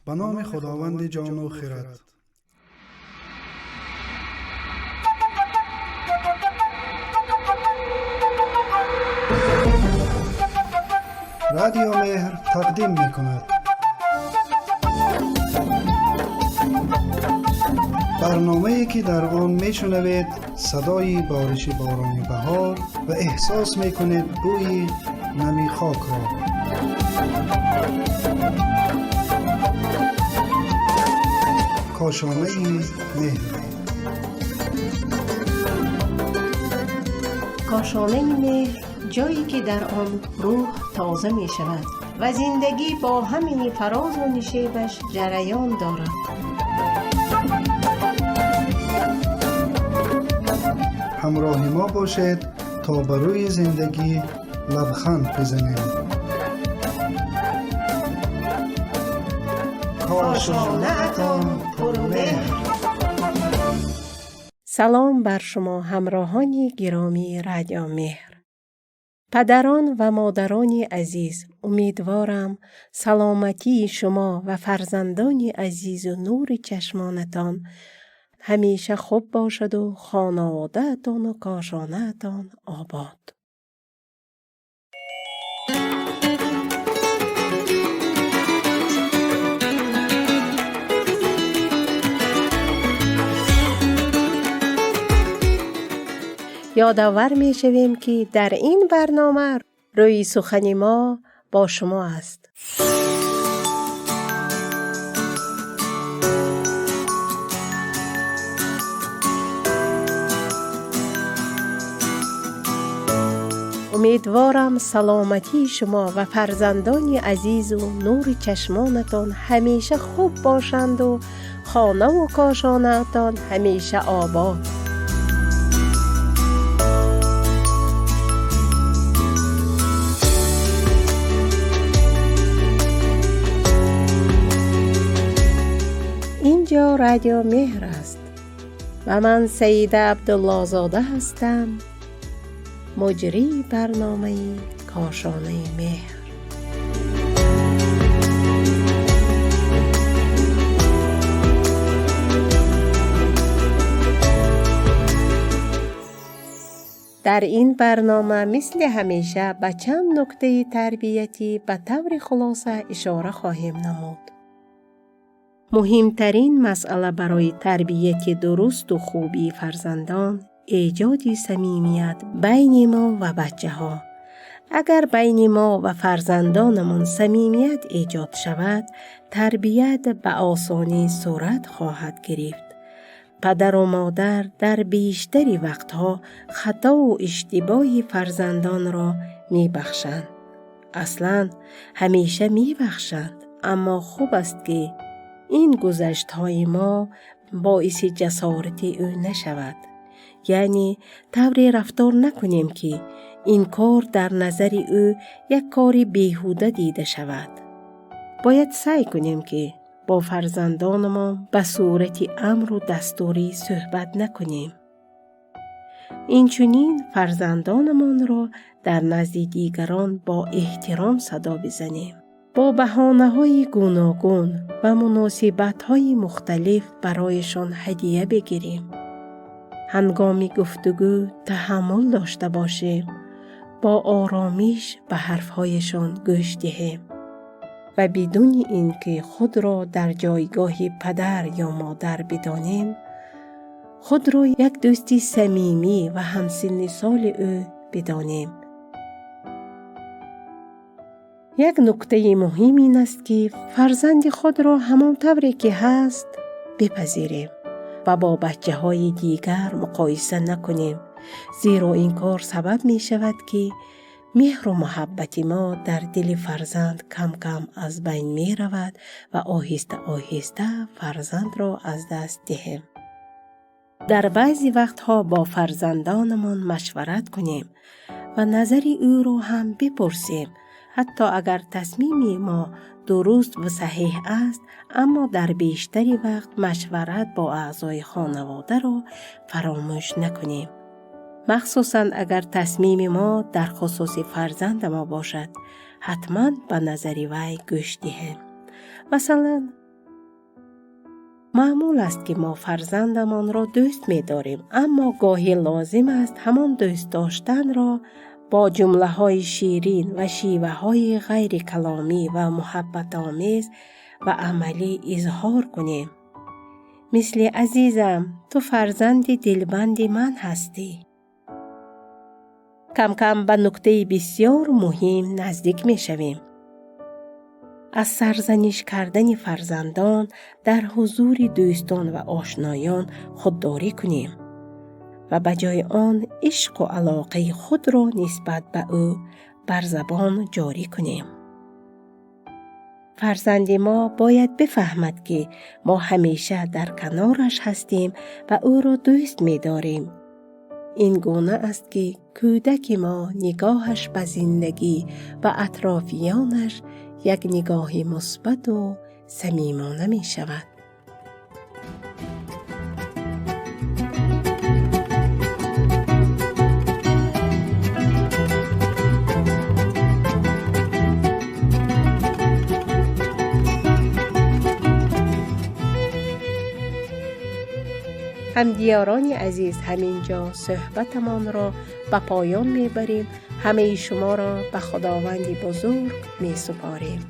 Ба номи Худованди ҷону хирад. Радио Меҳр тақдим мекунад. Барномае ки дар он мешунавед садои бориши борони баҳор ва эҳсос мекунед бӯи нами хокро. Кошонаи меҳр. Кошонаи меҳр, ҷое ки дар он рӯҳ тоза мешавад ва зиндагӣ бо ҳамаи фарозу нишебаш ҷараён дорад. Ҳамроҳи мо бошед, то ба рӯи зиндагӣ лабханд бизанем. Кошонаатон пурмеҳр. Салом бар шумо, ҳамроҳони гиромии Радио Меҳр. Падарон ва модарони азиз, умедворам, саломатии шумо ва фарзандони азизу нури чашмонатон ҳамеша хуб бошаду хонаводаатону кошонаатон обод. Ёдовар мешавем, ки дар ин барнома рӯи сухани мо бо шумо аст. Умедворам, саломатии шумо ва фарзандони азизу нури чашмонатон ҳамеша хуб бошанду хонаву кошонаатон ҳамеша обод. Инҷо Радио Меҳр аст ва ман Саида Абдуллозода ҳастам, муҷрии барномаи Кошонаи меҳр. Дар ин барнома мисли ҳамеша ба чанд нуктаи тарбиятӣ ба таври хулоса ишора хоҳем намуд. Муҳимтарин масъала барои тарбияти дурусту хубии фарзандон эҷоди самимият байни мо ва бачаҳо. Агар байни мо ва фарзандонамон самимият эҷод шавад, тарбият ба осонӣ сурат хоҳад гирифт. Падару модар дар бештари вақтҳо хатову иштибоҳи фарзандонро мебахшанд. Аслан ҳамеша мебахшанд, аммо хуб аст, ки ин гузаштҳои мо боиси ҷасорати ӯ нашавад. Яъне тавре рафтор накунем, ки ин кор дар назари ӯ як кори беҳуда дида шавад. Бояд саъй кунем, ки бо фарзандонамон ба сурати амру дастурӣ суҳбат накунем. Инчунин фарзандонамонро дар назди дигарон бо эҳтиром садо бизанем. Бо баҳонаҳои гуногун ва муносибатҳои мухталиф барояшон ҳадия бигирем. Ҳангоми гуфтугӯ таҳаммул дошта бошем, бо оромиш ба ҳарфҳояшон гӯш диҳем ва бидуни ин ки худро дар ҷойгоҳи падар ё модар бидонем, худро як дӯсти самимӣ ва ҳамсинни соли ӯ бидонем. Як нуктаи муҳим ин аст, ки фарзанди худро ҳамон тавре ки ҳаст бипазирем ва бо бачаҳои дигар муқоиса накунем, зеро ин кор сабаб мешавад, ки меҳру муҳаббати мо дар дили фарзанд кам-кам аз байн меравад ва оҳиста оҳиста фарзандро аз даст диҳем. Дар баъзе вақтҳо бо фарзандонамон машварат кунем ва назари ӯро ҳам бипурсем. Ҳатто агар тасмими мо дуруст ва саҳеҳ аст, аммо дар бештари вақт машварат бо аъзои хонаводаро фаромӯш накунем. Махсусан агар тасмими мо дар хусуси фарзанди мо бошад, ҳатман ба назари вай гӯш диҳем. Масалан, Маъмул аст, ки мо фарзандамонро дӯст медорем, аммо гоҳе лозим аст ҳамон дӯст доштанро бо ҷумлаҳои ширин ва шиваҳои ғайрикаломӣ ва муҳаббатомез ва амалӣ изҳор кунем. Мисли: «Азизам, ту фарзанди дилбанди ман ҳастӣ». Кам-кам ба нуктаи бисёр муҳим наздик мешавем. Аз сарзаниш кардани фарзандон дар ҳузури дӯстон ва ошноён худдорӣ кунем ва ба ҷои он ишқу алоқаи худро нисбат ба ӯ бар забон ҷорӣ кунем. Фарзанди мо бояд бифаҳмад, ки мо ҳамеша дар канораш ҳастем ва ӯро дӯст медорем. Ин гуна аст, ки кӯдаки мо нигоҳаш ба зиндагӣ ва атрофиёнаш як нигоҳи мусбату самимона мешавад. Ҳамдиёрони азиз, ҳамин ҷо суҳбатамонро ба поён мебарем. Ҳамаи шуморо ба Худованди бузург месупорем.